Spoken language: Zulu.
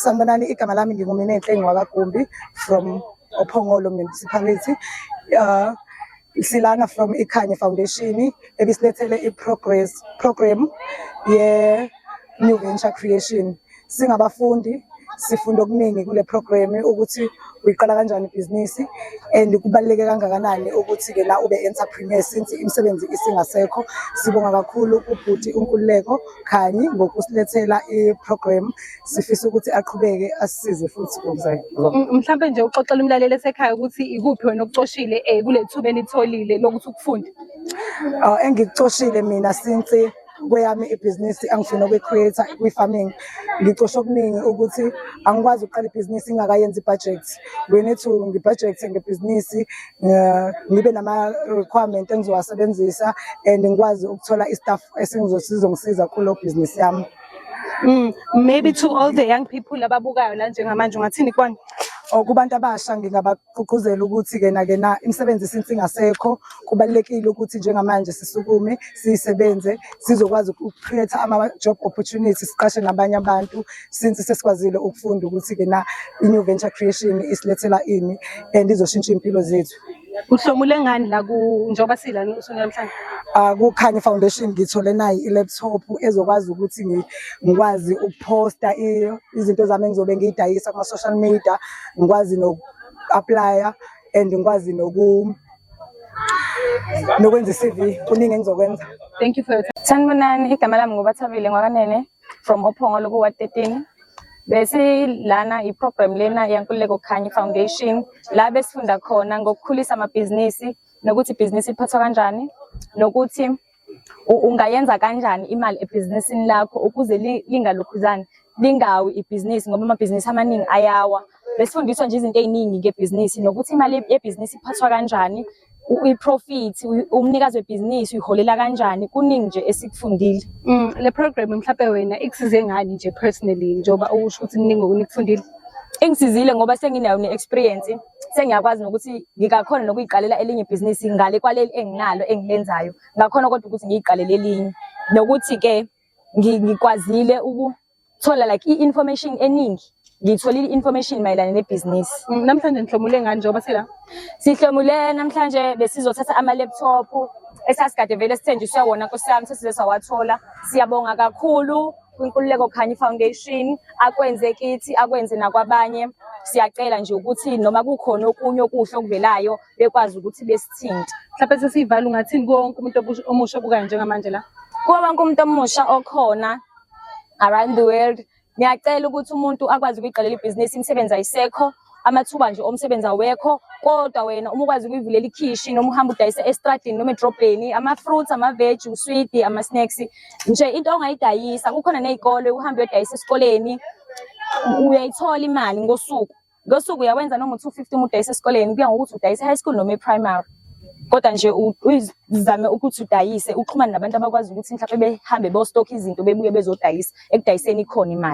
Sanibonani, igama lami nginguMinenhle ngwakaGumbi from Ophongolo Municipality. Silana from iKhanye Foundation ebisilethele i-progress program ye New Venture Creation. Singabafundi sifunda okuningi kule program ukuthi uyiqala kanjani ibhizinisi and kubaluleke kangakanani ukuthi-ke la ube entrepreneur since imisebenzi isingasekho. Sibonga kakhulu ubhuti uNkululeko Khanyi ngokusilethela i-program. Sifisa ukuthi aqhubeke asisize futhi ngokuzayo. Mhlampe nje uxoxela umlaleli esekhaya ukuthi ikuphi wena okucoshile kule thuba enitholile lokuthi ukufunde. Engikucoshile mina since kweyami ibhizinisi angifuna ukuyi-create kwi-farming, ngicoshe okuningi ukuthi angikwazi ukuqala ibhizinisi ngingakayenzi i-budget. We need to ngi-budget ngebhizinisi, ngibe nama-requirement engizowasebenzisa and ngikwazi ukuthola i-staff esingizongisiza kulo bhizinisi yami. Maybe to all the young people ababukayo la njengamanje, ungathini kubona? Kubantu abasha ngingabagqugquzela ukuthi-ke na-ke na imisebenzi since ingasekho, kubalulekile ukuthi njengamanje sisukume siyisebenze, sizokwazi uku-create ama-job opportunities, siqashe nabanye abantu since sesikwazile ukufunda ukuthi-ke na i-new venture creation isilethela ini and izoshintsha iy'mpilo zethu. Uhlomule ngani la ku njengoba sila usuku namhlanje? Kukhanye Foundation ngithole nayi i-laptop ezokwazi ukuthi ngikwazi ukuphosta izinto zami engizobe ngiyidayisa kuma-social media, ngikwazi noku-apply-a and ngikwazi nokwenza i-CV. Kuningi engizokwenza. Thank you for your time. Sanibonani, igama lami nguBathabile Ngwakanene from Ophongolo ku-Ward 13. Besilana i-program lena yaNkululeko Khanyi Foundation la besifunda khona ngokukhulisa amabhizinisi nokuthi ibhizinisi liphathwa kanjani, nokuthi ungayenza kanjani imali ebhizinisini lakho ukuze lingalokhuzani, lingawi ibhizinisi, ngoba amabhizinisi amaningi ayawa. Besifundiswa nje izinto ey'ningi ngebhizinisi nokuthi imali yebhizinisi iphathwa kanjani, i-profit, umnikazi webhizinisi uyiholela kanjani. Kuningi nje esikufundile. Le program mhlampe wena ikusize ngani nje personally, njengoba usho ukuthi kuningi okunikufundile? Ingisizile ngoba senginayo ne-experience, sengiyakwazi nokuthi ngingakhona nokuyiqalela elinye ibhizinisi ngale kwaleli enginalo engilenzayo. Ngakhona kodwa ukuthi ngiyiqalele elinye, nokuthi-ke ngikwazile ukuthola like i-information eningi, ngiyitholile i-information mayelana nebhizinisi. Namhlanje nihlomule ngani njengoba sila? Sihlomule namhlanje, besizothatha ama-laptop esasikade vele sithenjiswe wona, nkosi yami, sesize sawathola. Siyabonga kakhulu kwiNkululeko Khanyi Foundation, akwenze kithi, akwenze nakwabanye. Siyacela nje ukuthi noma kukhona okunye okuhle okuvelayo, bekwazi ukuthi besithinte. Mhlawumbe sesiyivala, ungathini kuwo wonke umuntu omusha obukayo njengamanje la? Kuwo wonke umuntu omusha okhona around the world, ngiyacela ukuthi umuntu akwazi ukuyiqalela ibhizinisi. Imisebenzi ayisekho, amathuba nje omsebenzi awekho, kodwa wena uma ukwazi ukuyivulela ikhishi noma uhambe udayise estradini noma edrobheni ama-fruits, ama-veg, uswidi, ama-snacks nje, into ongayidayisa. Kukhona ney'kole, uhambe uyodayisa esikoleni, uyayithola imali ngosuku. Ngosuku uyawenza noma u-250 uma udayisa esikoleni, kuya ngokuthi udayisa e-high school noma e-primary, kodwa nje uzame ukuthi udayise, uxhumane nabantu abakwazi ukuthi mhlawumbe behambe bostokha izinto, bebuye bezodayisa. Ekudayiseni ikhona imali.